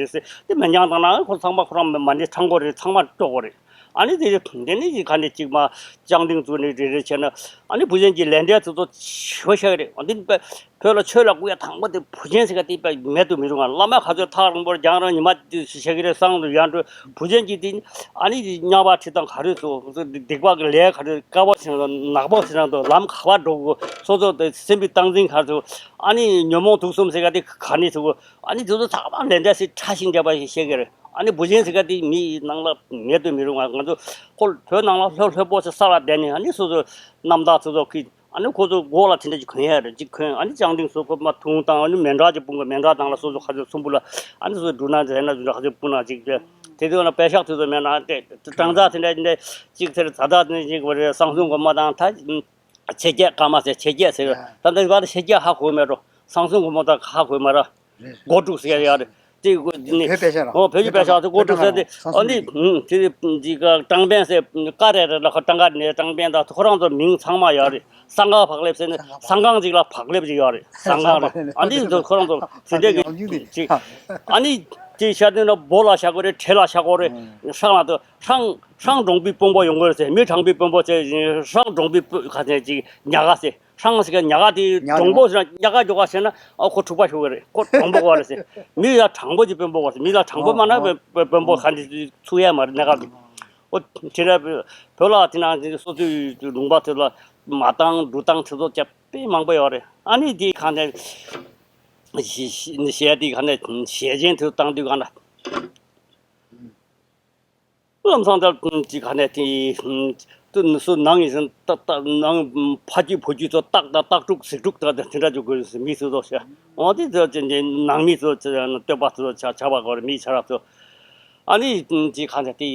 ཟེར། དེ་མི་ཉང་དང་ན་ཁོ་ཚང་མ་ཁོ་རང་མ་ནི་ཁྲང་གོ་རེད། ཚང་མ་སྤྲོ་གོ་རེད། ཨ་ནི་དེ་དེ་ནི་ག་ནས་ཅིག་མ་ཅང་ཏིང་ཚུགས་ནས་རེ་རེ་བྱས་ན། ཨ་ནི་བུ་ཆེན་གྱི་ལས་འབྲས་དེ་ཚོ་ཆེ་བ་ཤ་རེད། ཨ་འདི་བོད་ལ་ཆོས་ལ་བསྐུར་ཡ་དང་པོ་དེ་བུ་ཆེན་ཟེར་ག་དེ་པ་མེད་དུ་མི་རུང་ང་། བླ་མ་ག་ཚོད་ཐག་རིང་པོར་རྒྱང་རིང་ཉི་མ་དེ་ཤ་གི་རེད། སང་དུ་ཡང་འགྲོ། བུ་ཆེན་གྱི་དེ་ཨ་ནི་དེ་རྙོག་པ་ཁྲིད་སྟངས་ག་རེ་ཚོ་སྡིག་པ་གི་ལས་ག་རེ་དཀར་པོ་ཟེར་ན་དང་ནག་པོ་ཟེར་ན་དང་ལམ་ག་པར་འགྲོ་དགོས། སོ་སོ་དེ་སེམས་པའི་སྟངས་འཛིན་ག་ཚོ། ཨ་ནི་ཉོན་མོངས་དུག་གསུམ་ཟེར་ག་དེ་ག་ནས་ཚོ། ཨ་ནི་དེ་ཚོ་ཚང་མ་ལས་འབྲས་སེ་ཕྲ་ཞིང་འདྲ་བ་ཞིག་བཤད་ཀྱི་རེད། ཨ་ནི་བུ་ཆེན་ཟེར་ག་དེ་མིའི་ནང་ལ་མེད་དུ་མི་རུང་ང་། ང་ཚོ་ཁོ་བོད་ནང་ལ་ལྷོད་ལྷོད་པོ་ཞིག་ས་ལ་བསྡད་ནས། ཨ་ནི་སོ་སོ་རྣམ་དག་སོ་སོ་གི་ཨ་ནི་ཁོ་ཚོ་མགོ་ལ་དེ་འདྲ་ཅིག་གོན་ཡ་རེད། ཅིག་གོན། ཨ་ནི་ཅང་ཏིང་སོ་ཁོ་མ་ཐུང་དང་། ཨ་ནི་མེ་འདྲ་ཅིག་སྤུངས་ག་མེ་འདྲ་དང་ལ་སོ་སོ་ཁ་ཚོ་ཚོམ་བུ་ལ་ཨ་ནི་སོ་སོ་འབྲུ་སྣ་ཟེར་ན་ཟུ་ཁ་ཚོ་སྤུངས་ན་ཅིག་དེ་དུས་ན་པད་ཤག་དེ་ཚོ་མེད་ན་དེ་སྦྲང་རྩི་དེ་འདྲ་དེ་འདྲ་ཅིག་ཚེར་ཛ་དྲག་དེ་འདྲ་ཅིག་བ་རེད། བསང་གསུམ་སྒོར་མོ་དང་ད་ཆེ་རྒྱས་ཀ་མ་ཟེར། ཆེ་རྒྱས་ཟེར། ད་ལྟ་བར་ཆེ་རྒྱས་ཧ་གོ་མེད་འགྲོ། བསང་གསུམ་སྒོར་མོ་དང་ཧ་གོ་མ་ར། སྒོ་དྲུག་ཟེར་ཡ་རེད། དེ་སྒོ་ནི་བོད་པའི་ཤ་ར། ཨོ་བོད་ཀྱི་པད་ཤག་དེ་སྒོ་དྲུག་ཟེར་ཏེ། ཨ་ནི་དེ་དེ་ག་ཀྲང་པན་ཟེར་ཀ་རེ་རེ་ལ་ཁོ་ཀྲང་ཀ་ནས་ཀྲང་པན་དང་ཁོ་རང་ཚོ་མིང་ཚང་མ་ཡོད་རེད། སང་གང་བག་ལེབ་ཟེར་ནས་སང་གང་ཅིག་ལ་བག་ལེབ་ཅིག་ཡོད་རེད། སང་གང་རེད། ཨ་འདི་ཚོ་ཁོ་རང་ཚོ་དེ་འདྲ་གི་ཅིག་ཨ་ནི་དེ་ཤ་དེ་ན་སྦོ་ལ་ཤ་གོ་རེད། ཁྲེ་ལ་ཤ་གོ་རེད། སྲང་ལ་དུ་སྲང་སྲང་གྲོང་པའི་དཔོན་པོ་ཡོང་གི་རེད་ཟེར། མི་དྲང་པའི་དཔོན་པོ་ཟེར། སྲང་གྲོང་པའི་དཔོན་ཁ་ཟེར་ཅིག་ཉག་ག་ཟེར། ཧྲང་ཟེར་ག་ཉག་ག་དེ་ཉག་གྲོང་པོ་ཟེར་ན་ཉག་ག་ཇོ་ག་ཟེར་ན་ཨ་ཁོ་འཁྲུག་པ་ཤོར་གི་རེད། ཁོ་གྲོང་པོ་གོ་རེད་ཟེར། མི་ལ་དྲང་པོ་ཅིག་དཔོན་པོ་གོ་ཟེར། མི་ལ་དྲང་པོ་མ་ན་དཔོན་དཔོན་པོ་ག་འདི་ཚུགས་ཡ་མ་རེད་གནས་སྐབས་དེ། ཨོ་དེ་འདྲ་བོད་ལ་དེ་ནང་སོ་སོའི་ལུང་པ་དེ་ལ་མ་བཏང་འབྲུ་བཏང་དེ་ཚོ་ཅབ་དཔེ་མང་པོ་ཡོད་རེད། ཨ་ནི་དེ་ག་ནས་གཞས་དེ་ག་ནས་གཞས་ཆེན་དེ་བཏང་དུས་ག་ན། ལམ་སང་ད་ཅིག་ག་ནས་དེ་ཏུ་སུ་ནང་ཡིན་ཟིན་ཏག་ཏག་ནང་ཕ་རྒྱུད་བུ་རྒྱུད་ཚོ་ཏག་ཏག་ཏག་ཀྲུག་ཟིག་ཀྲུག་ཏག་ཏག་དེ་འདྲ་ཅིག་དགོས་ཟིན་མི་ཚོ་ཚོ་ཤ། འོ་དེ་ཚོ་ཅི་འདྲའི་ནང་མི་ཚོ་ཅི་ཡང་སྟོད་པ་ཚོ་ཆ་ཆ་བ་གོ་རེ་མི་ཆ་ར་ཚོ། ཨ་ནི་ཅིག་ག་ནས་དེ་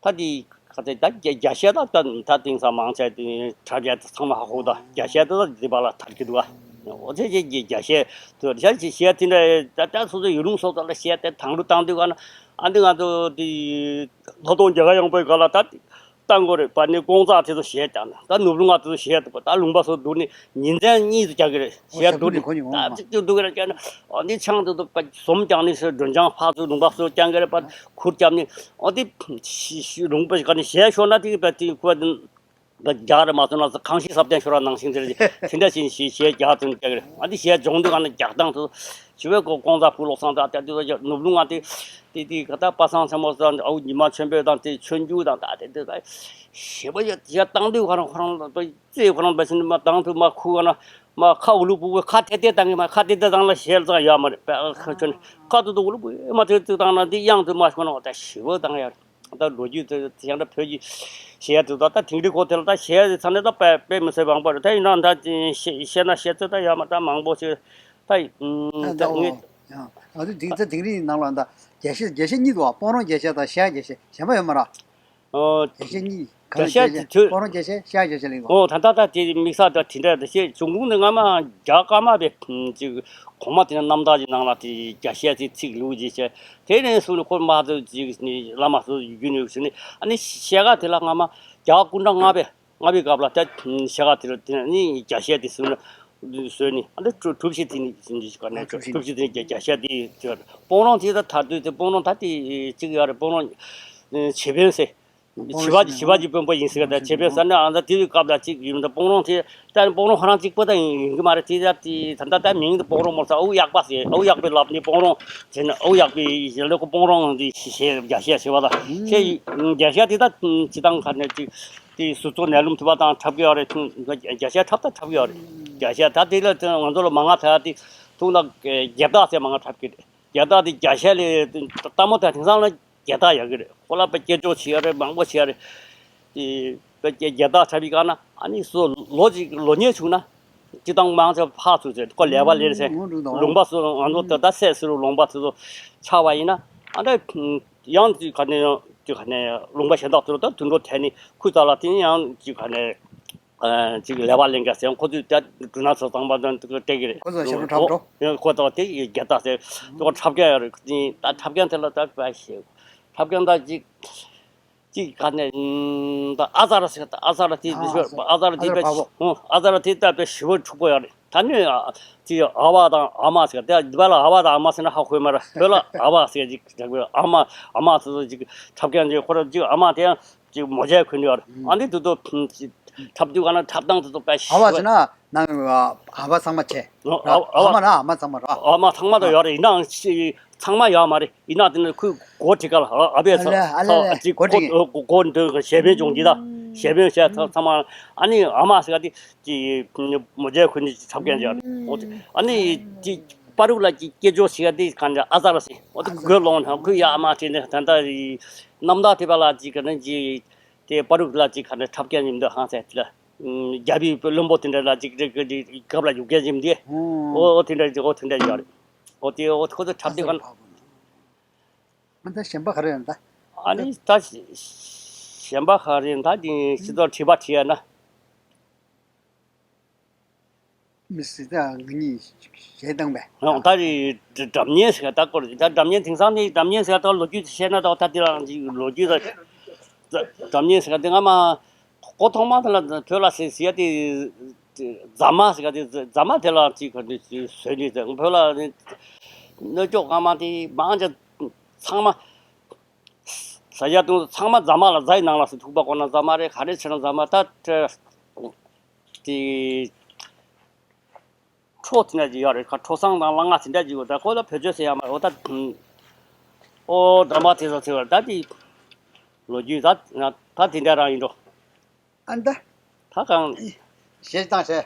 ད་དེ་ག་ཚད་ད་རྒྱ་རྒྱ་བཤད་ད་ད་ད་དེང་སང་མང་ཆེ་དེ་དྲ་རྒྱ་ཚང་མ་ཧ་གོ་ད་རྒྱ་བཤད་ད་ད་དེ་པ་ལ་ཐར་གི་འདུག་ཨ། འོ་ཚེ་ཅི་རྒྱ་བཤད་དུ་རྒྱ་ཆེ་བཤད་དེ་འདྲ་ད་ད་སོ་སོ་ཡུལ་ལུང་སོ་སོ་ལ་བཤད་དེ་དང་ལུ་བཏང་དུས་ག་ན། ཨ་འདི་ང་ཚོ་དེ་ལྷོ་སྟོང་རྒྱ་གར་ཡོང་པའི་སྐབས་ལ་ད་ བཏང་དགོས་རེད། པ་ནི་རྐང་ཚ་དེ་ཚོ་བཞེས་བཏང་ན། ད་ནོར་བུ་ང་དེ་ཚོ་བཞེས་ཐུབ་པ། ད་ལུང་པ་སོགས་བསྡུར་ནས་ཉིན་མཚན་གཉིས་སུ་རྒྱག་གི་རེད། ཨོ་བཞེས་ཞབས་བསྡུར་བྲོ་ནས་ནི་ཁོ་གཉིས་ད་འོང་མ། གཅིག་གཅིག་བསྡུར་གི་རེད། བྱས་ན་ཨོ་འདི་ཆང་དེ་ཚོ་ཟོམ་རྒྱག་ནས་སུ་སྒྲོན་ཆང་ཕར་ཚུར་ལུང་པ་སོགས་རྐྱང་གི་རེད། པ་ཁུར་བརྒྱབ་ནས་ཨོ་དེ་ལུང་པ་ཞིག་ག་ནས་བཞེས་ཤོར་ན་དེ་གི་པ་དེ་ཁུ་བ་རྒྱག་རེད་མ་སོང་ན་གང་ཤེས་སབ་བརྟན་ཤོར་བ་ནང་བཞིན་དེ་རེད། དེ་འདྲ་བཞིན་ཞེས་བཞེས་རྒྱག་ཙམ་རྒྱག་གི་རེད། ང་འདི་བཞེས་སྦྱོང་དུས་ག་ནས་རྒྱག་སྟངས་དེ་ཚོ་ཞི་བའི་གོ་ཀོང་ཚ་ཕུ་ལོག་སང་ད་ད་དེ་ཚོ་ནུབ་ལུང་ང་དེ་དེ་དེ་ག་ད་པ་སངས་ཆེན་མོ་ཚ་ཨའུ་ཉི་མ་ཆེན་པོ་དང་དེ་ཆོས་འབྱུང་དང་ད་དེ་དེ་ད་ཞི་བ་ཡ་ཡ་བཏང་དུས་ཁོ་རང་ཁོ་རང་ལ་ད་རྩེ་ཁོ་རང་འབད་ཞིན་མ་བཏང་དུས་མ་ཁུ་ག་ན་མ་ཁ་འུ་ལུ་བུ་བུ་ཁ་ཐེ་ཐེ་བཏང་གི་མ་ཁ་ཐེ་ཐེ་བཏང་ལ་ཞེས་ཙང་ཡོད་མ་རེད། པ་ཁ་ཆོ་ནི་ཁ་ཐུ་ཐུ་འུ་ལུ་བུ་མ་ཐེ་ཐེ་བཏང་ན་འདི་གཡང་དུ་མ་ཤོར་ན་ད་ཞི་བ་བཏང་ཡ་རེད། ད་ལོ་རྒྱུས་དེ་ཡང་ད་བོད་ཀྱི་གཞས་དེ་ད་ད་དིང་རི་གོ་དེ་ལ་ད་གཞས་དེ་ཚ་ནས་ད་དཔེ་དཔེ་མི་སྲིད་མང་པོ་རེད། ད་ཡིན་ན་ད་བཤད་བཤད་ན་བཤད་ཚོད་ད་ཡོད་མ་ད་མང་པོ་ཞིག་ད་ད་ད་ངས་ཨོ་ཡང་ང་ཚོ་དིང་ཚ་དིང་རི་ནང་ལ་ད་རྒྱལ་གཞས་རྒྱལ་གཞས་གཉིས་འདུག་བ། སྤང་རོང་རྒྱལ་གཞས་དང་གཞས་རྒྱལ་གཞས་གཞན་པ་ཡོད་མ་རེད། ཨོ་རྒྱལ་གཞས་གཉིས་ག་རེ་རྒྱལ་གཞས་སྤང་རོང་རྒྱལ་གཞས་གཞས་རྒྱལ་གཞས་ལེགས་འདུག་ཨོ་ད་ད་ད་དེ་དམིགས་བསལ་ད་དེ་འདྲ་ད་བཤད་བྱུང་ཁུངས་ནི་སྔ་མ་རྒྱ་དཀར་མ་པའི་ཅིག་གོང་མ་དེ་ནས་རྣམ་ཐར་གྱི་ནང་ལ་དེ་རྒྱ་ཤད་ཚིག་ཚིག་ལུགས་ཀྱི་བཤད། དེ་ནས་བཟུང་ནས་ཁོ་མ་ཚོ་ཅིག་ནི་བླ་མ་ཚོ་བརྒྱུད་ནས་བྱུང་ནས་ཨ་ནི་ཤད་ག་དེ་ལ་སྔ་མ་རྒྱ་སྐུ་འདྲ་ལྔ་པའི་ལྔ་པའི་སྐབས་ལ་ད་ཤད་ག་དེ་ལ་དེ་ནི་རྒྱ་ཤད་དེ་བཟུང་ནས་བཟོས་ནས་ཨ་ནི་གྲུབ་གྲུབ་གཞི་དེ་ནི་ག་ནས་གྲུབ་གཞི་དེ་ནི་རྒྱ་ཤད་དེ་སྤང་རོང་དེ་ད་ཐར་དུས་དེ་སྤང་རོང་ད་དེ་གཅིག་ཡོད་རེད། སྤང་རོང་བྱེད་པོན་ཟེར། བྱི་བ་བྱི་བ་གྱི་དཔོན་པོ་ཡིན་ཟེར་ག་ད་བྱེད་པོན་ཟེར་ན་ཨ་ད་དེ་དུས་སྐབས་ལ་གཅིག་ཡིན་ད་སྤང་རོང་དེ་ད་སྤང་རོང་ཧ་རང་གཅིག་པོ་ད་ཡིན་གྱི་མ་རེད། དེ་ད་དེ་ད་ད་ད་མིང་དུ་སྤང་རོང་མོ་ས་ཨུ་ཡག་པ་ཟེར། ཨུ་ཡག་པའི་ལབ་ནི་སྤང་རོང་ཟེར་ན་ཨུ་ཡག་པའི་ཞལ་ལས་ཁོ་སྤང་རོང་དེ་ཞེས་རྒྱ་ཤད་ཟེར་བ་ལ་ཞེས་རྒྱ་ཤད་དེ་ད་སྤྱི་བཏང་ཁ་ནས་གཅིག་དེ་སུ་ཚོ་ནས་ལུམ་ཐུབ་པ་དང་འཁྲབ་གི་ཡོད་རེད། རྒྱ་ཤད་འཁྲབ་ད་འཁྲབ་གི་ཡོད་རེད། རྒྱ་ཤད་ད་དེ་ལ་ང་ཚོ་ལ་མ་ང་ད་དེ་ཐུག་ན་རྒྱ་སྟག་ཟེར་མ་ང་འཁྲབ་གི་རེད། རྒྱ་སྟག་དེ་རྒྱ་ཤད་ལས་ལྟད་མོ་ད་དེང་སང་ལ་རྒྱ་སྟག་ཡག་གི་རེད། ཁོ་ལ་པ་སྐྱེ་ཅོག་བྱེད་ཡ་རེད། མང་པོ་བྱེད་ཡ་རེད། དེ་པ་སྐྱེ་རྒྱ་སྟག་འཁྲབ་པའི་སྒང་ན་ཨ་ནི་སོ་ལོ་གཅིག་ལོ་ཉེས་བྱུང་ན་སྤྱི་བཏང་མང་ཆེ་ཕར་ཚུར་ཚེ་ཁོ་ལས་པ་ལས་ཟེར། ལུང་པ་སོ་ང་ཚོ་ད་ད་སད་སི་རུ་ལུང་པ་ཚོ་ཚོ་ཆགས་པ་ཡིན་ན་ཨ་ད་ཡང་དེ་ག་ནས་དེ་ག་ནས་ལུང་པ་གཞན་དག་ཚོ་ད་དུད་འགྲོ་དེད་ནས་ཁུ་ཚ་ལ་དེ་ཡང་དེ་ག་ནས། ཅིག་ལས་པ་ལེན་ག་ཟེར་ཁོ་ཚོས་ད་འབྲུ་སྣ་ཚོ་ཚང་པ་དང་སྤྲད་ཀྱི་རེད། ཁོ་ཚོ་ཞབས་བྲོ་འཁྲབ་འགྲོ། ཁོ་ཚོ་དེ་རྒྱ་སྟག་ཟེར་ཁོ་འཁྲབ་མཁན་ཡོད་རེད། ད་འཁྲབ་མཁན་དེ་ལ་ད་བ་ཞེས་འཁྲབ་མཁན་ད་ཅིག་ཅིག་ག་ནས་ད་ཨ་ཙ་ར་ཟེར་ད་ཨ་ཙ་ར་དེ་ཨ་ཙ་ར་དེ་ཨ་ཙ་ར་དེ་ད་ཨ་ཙ་ར་དེ་ད་དཔེ་ཞི་བ་འཁྲུག་པོ་ཡོད་རེད། ད་ནི་ཅིག་ཨ་བ་དང་ཨ་མ་ཟེར་དེ་འདི་བ་ལ་ཨ་བ་དང་ཨ་མ་ཟེར་ན་ཧ་གོ་མ་རེད། བོད་ལ་ཨ་བ་ཟེར་ཅིག་ཨ་མ་ཨ་མ་ཟེར་ཅིག་འཁྲབ་མཁན་ཅིག་ཁོ་ར་ཅིག་ཨ་མ་དེ་ཡང་། ཅིག་མོ་ཇའི་གོན་ནས་ཡོད་རེད། ཨ་ནི་དུ་དུ་ཅིག་འཁྲབ་དུས་ག་ན་འཁྲབ་སྟངས་དུ་དུ་དཔེ་ཨ་བ་ཟེར་ན་ནང་ཨ་བ་ཚང་མ་བྱས། ཨ་ཨ་ཨ་མ་ན་ཨ་མ་ཚང་མ་ར། ཨ་མ་ཚང་མ་དུ་ཡོད་རེད། ཡིན་ནའང་ཅིག་ཚང་མ་ཡོད་མ་རེད། ཡིན་ན་དེ་ནི་ཁོས་གོ་ཁྲི་ཀ་ལ་ཨ་བས་ཨ་ལེ་ཨ་ལེ་ཨ་ལེ་ཚ་ཅིག་གོ་ཁྲི་གོ་གོ་འདོན་གི་ཞེ་བོན་སྦྱོང་གི་ད་ཞེ་བོན་བྱས་ཚང་མ་ཨ་ནི་ཨ་མ་ཟེར་ག་དེ་ཅིག་མོ་ཇའི་གོན་ནས་ཅིག་འཁྲབ་མཁན་ཅིག་ཡོད་རེད། ཨ་ནི་ཅིག་པ་རུག་ལ་ཅིག་སྐད་ཅོར་ཞིག་ག་དེ་ག་འདྲ་ཨ་ཙ་ར་ཟེར། འོ་དེ་གོས་ལོང་ན་ཁོས་ཡ་ཨ་མ་དེ་ནི་ད་ལྟ་རྣམ་དག་དེ་པ་ལ་ཅིག་ག་ནི་ཅིག་དེ་པ་རུག་ལ་ཅིག་ག་ནི་འཁྲབ་མཁན་ཡིན་འདུག་ཧང་ཟེར་དེ་ལ། རྒྱ་བོད་བློན་པོ་དེ་འདྲ་ལ་ཅིག་རེ་གི་རྒྱབ་ལ་ཡུག་རྒྱ་ཡིན་དེ། ཨོ་ཨོ་དེ་འདྲ་ཅིག་ཨོ་དེ་འདྲ་ཡོད་རེད། ཨོ་དེ་ཨོ་ཁོ་ཚོ་འཁྲབ་དེ་ག་ན། ཨ་ད་གཞན་པ་ག་རེ་ཡོད་ད། ཨ་ནི་ད་གཞན་པ་ག་རེ་ད་དེ་སྤྱི་ཚོགས་བྲིས་པ་བྲིས་ཡ་ན། མི་སྲིད་ད་ང་གཉིས་གཞས་བཏང་བས། ཨོ་ད་རེད། སྒྲ་སྒྲ་སྙན་ཟེར་ད་སྐོར་ད་སྒྲ་སྙན་དེང་སང་ནི་སྒྲ་སྙན་ཟེར་ད་ལོ་རྒྱུས་བཤད་ན་ད་ད་དེ་རང་ཅིག་ལོ་རྒྱུས་ད་སྒྲ་སྙན་ཟེར་ད་དེ་སྔ་མ་གོ་ཐོག་མ་དེ་ལ་བོད་ལ་ཟེར་ཟེར་ཡ་དེ་རྫ་མ་ཟེར་ག་དེ་རྫ་མ་དེ་ལ་ཅིག་ག་དེ་བཟོས་ནས་ཟེར་བོད་ལ་ནི་སྣོད་ཅོག་སྔ་མ་དེ་མང་ཆེ་ཚང་མ་ཟ་ཡ་དུང་ཚང་མ་རྫ་མ་ལ་རྫ་ཡི་ནང་ལ་སུ་ཐུག་པ་གོ་ན་རྫ་མ་རེད། ག་རེ་བྱས་ན་རྫ་མ་ད་དེ། ཁྲོ་དེ་འདྲ་ཅིག་ཡོད་རེད། ཁ་ཁྲོ་སང་དང་ལ་ང་དེ་འདྲ་ཅིག་ཡོད། ད་ཁོ་ལ་བེད་སྤྱོད་ཟེར་ཡ་མ་རེད། འོ་ད་ཨོ་འདྲ་མ་དེ་ཚོ་ཟེར་བ་ད་དེ་ལོ་རྒྱུས་ད་ད་དེ་འདྲ་རང་ཡིན་འགྲོ། ཨ་ད། ད་གང་། གཞས་བཏང་ཟེར།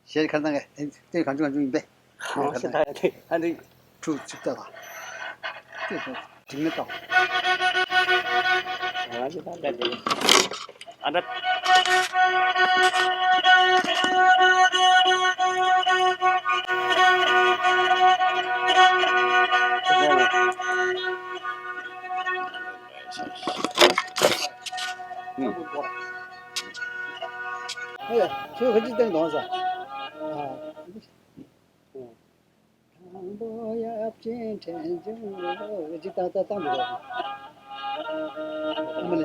གཞས་ཁར་བཏང་གི་དེ་གང་བྱུང་གང་བྱུང་ཡིན་པས། གང་ཞིག་ད་ཡ་དེ་ཨ་འདི། ཁྲུ་གཅིག་ལྟ་དང་། དེ་ཚོ་འགྲིག་མེད་དང་། ང་ཞིག་ད་ལྟ་དེ། ཨ་ད། ཨེ། ཁྱོད་ཁ་ཅིག་བསྟན་དང་ཟེར། ཨ། དང་པོ་ཡབ་ཆེན་དྲན་བྱུང་ལོ་ཅིག་ཏག་ཏག་བཏང་འདུག་ག་ཨ་མ་ལེ།